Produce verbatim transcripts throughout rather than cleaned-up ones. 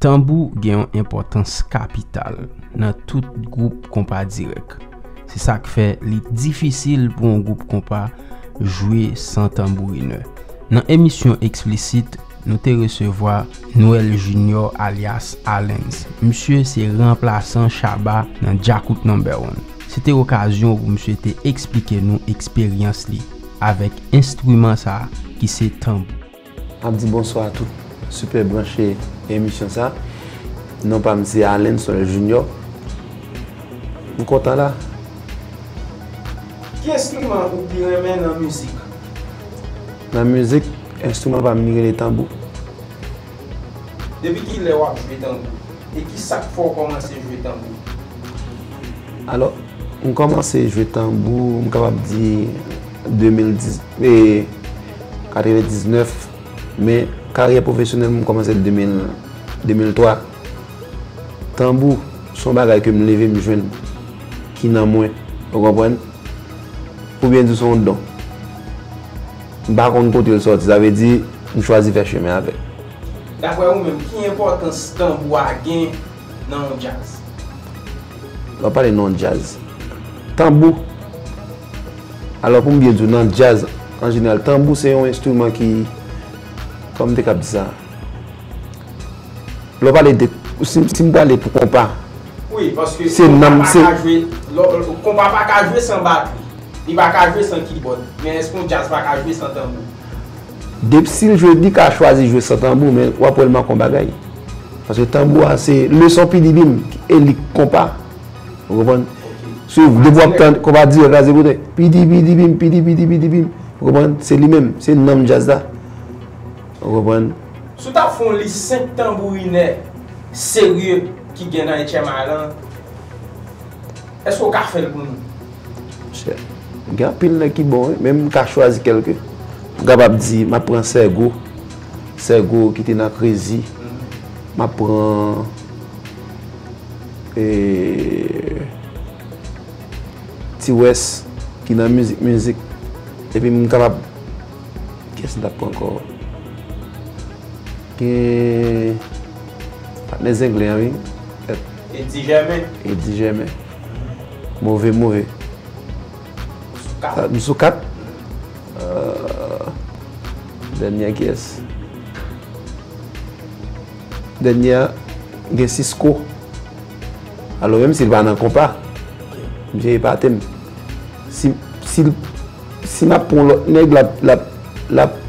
Tanbou gen yon enpòtans kapital nan tout gwoup konpa dirèk. Se sa k fè li difisil pou yon gwoup konpa jwe san tanbourinè. Nan emisyon Eksplisit, nou te resevwa Noël Junior alyas Alens. Misye se ranplasan Shabba nan Djakout Number One. Se te okazyon pou misye te eksplike nou eksperyans li avèk enstriman sa a ki se tanbou. M ap di bonswa a tout sipè branche emisyon sa. Non pa m se Alens Noël Junior. M kontan la. Ki enstriman ou pi renmen nan mizik? Nan mizik, enstriman pa m li rele tanbou. Depi kilè w ap jwe tanbou? E ki sa k fè w kòmanse jwe tanbou? Alò, m kòmanse jwe tanbou, m kapab di de mil dis, e, katrevendiznèf, men karyè pwofesyonèl mwen kòmanse de mil, de mil twa. Tanbou, se yon bagay ke m leve m jwenn, ki nan mwen, ou konprann? Pou byen di, se yon don. M pa konn kote l sòti, sa vle di, m chwazi fè chemen avè l. Daprè ou menm, ki enpòtans tanbou a gen nan yon djaz? Lè w pale nan yon djaz, tanbou, alò, pou m byen di w, nan djaz, an jeneral, tanbou se yon enstriman ki, kòman m te kab di sa? Lè w pale de, si, si m pale pou konpa, wi, paske se konpa nanm, pa se ka jwe, lò, konpa pa ka jwe san batri. Li pa ka jwe san kibòd. Men èske yon djaz pa ka jwe san tanbou? Depi si l jwe, li ka chwazi jwe san tanbou, men w ap wè l manke yon bagay. Paske tanbou a se leson pidibim, e li konpa. Ou konprann? Ok. Si w, depi w ap tann konpa dirèk la, se kote pidi pidi bim, pidi pidi pidi bim. Ou konprann? Se li menm, se nanm djaz la. Ou konprann? Si w ta fè yon lis senk tanbourinè serye ki gen nan H M I lan, èske w ka fè l pou nou? Monchè, gen anpil nèg ki bon, wi, men m ka chwazi kèlke. M kapab di, m ap pran Sègo. Sègo ki te nan Crazy. M ap pran, e, T-West ki nan Mizik Mizik. Epi m kapab, kiyès m t ap pran ankò? Gen patnè Zenglen an, wi. Eddy Germain. Eddy Germain. Move, move. Sou kat. Sa, m sou kat. Euh, dènye a kiyès? Dènye a, gen Cisco. Alò, menm si l pa nan konpa, misye epate m. Si, si, si m ap pran yon lòt nèg, l ap, l ap, l ap,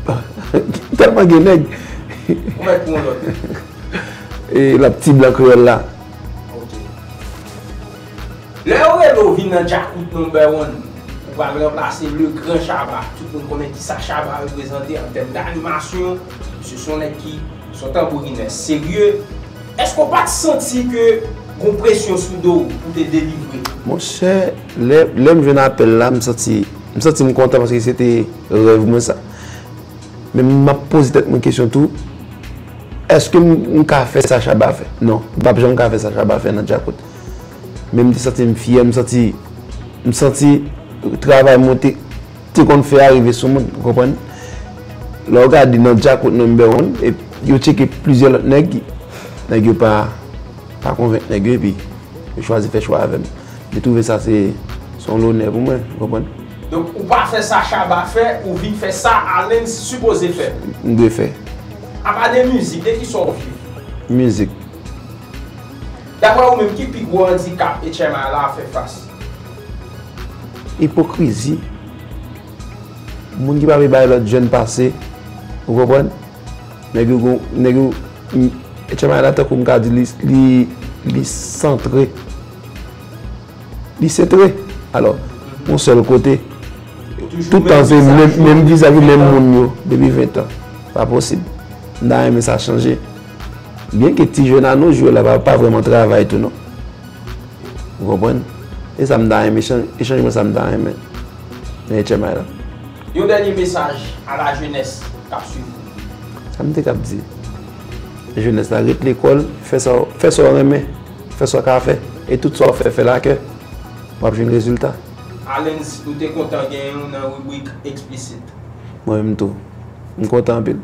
tèlman gen nèg. Ou mèt pran yon lòt nèg. E l ap ti blan kreyòl la. Ok. Lè yo rele w vin nan Djakout Number One, ou pral ranplase le gran Shabba. Tout moun konnen kisa Shabba reprezante an tèm d animasyon. Misye se yon nèg ki se yon tanbourinè serye. Èske w pa t santi ke gon presyon sou do w pou te delivre? Monchè, lè, lè m jwenn apèl la, m santi, m santi m kontan paske se te rèv mwen sa. Men m ap poze tèt mwen kesyon tou, èske m, m ka fè sa Shabba fè? Non, m p ap janm ka fè sa Shabba fè nan Djakout. Men m te santi m fyè, m santi, m santi travay mwen te, te konn fè a rive sou moun, ou konprann? Lè w gade nan Djakout Number One, e yo tcheke plizyè lòt nèg, nèg yo pa, pa konvenk nèg yo, epi yo chwazi fè chwa avè m. M te twouve sa se, se yon lonè pou mwen, ou konprann? Donk, ou pa fè sa Shabba fè, ou vin fè sa Alens sipoze fè. M dwe fè. Apa de mizik, de kisa w viv? Mizik. Daprè ou menm, ki pi gwo andikap H M I la ap fè fas? Ipokrizi. Moun ki pa vle bay lòt jèn pase, ou konprann? Nèg yo gon, nèg yo, m, H M I la, tankou m ka di, li, li, li santre. Li sentre. Alò, yon sèl kote. Tout tan se menm, menm vizaj, menm moun yo, depi ven tan. Pa posib. M ta renmen sa chanje. Byenke ti jèn a nou jou la pa, pa vrèman travay tou, non. Ou konprann? E sa m ta renmen, chan-, e chanjman sa m ta renmen nan H M I la. Yon dènye mesaj a la jeunesse k ap swiv ou. Sa m te kab di? Jenès la, ret lekòl, fè sa, fè sa w renmen, fè sa w ka fè. E tout sa w fè, fè l a kè. W ap jwenn rezilta. Alens, nou te kontan genyen w nan ribrik Eksplisit. Mwen menm tou. M kontan anpil.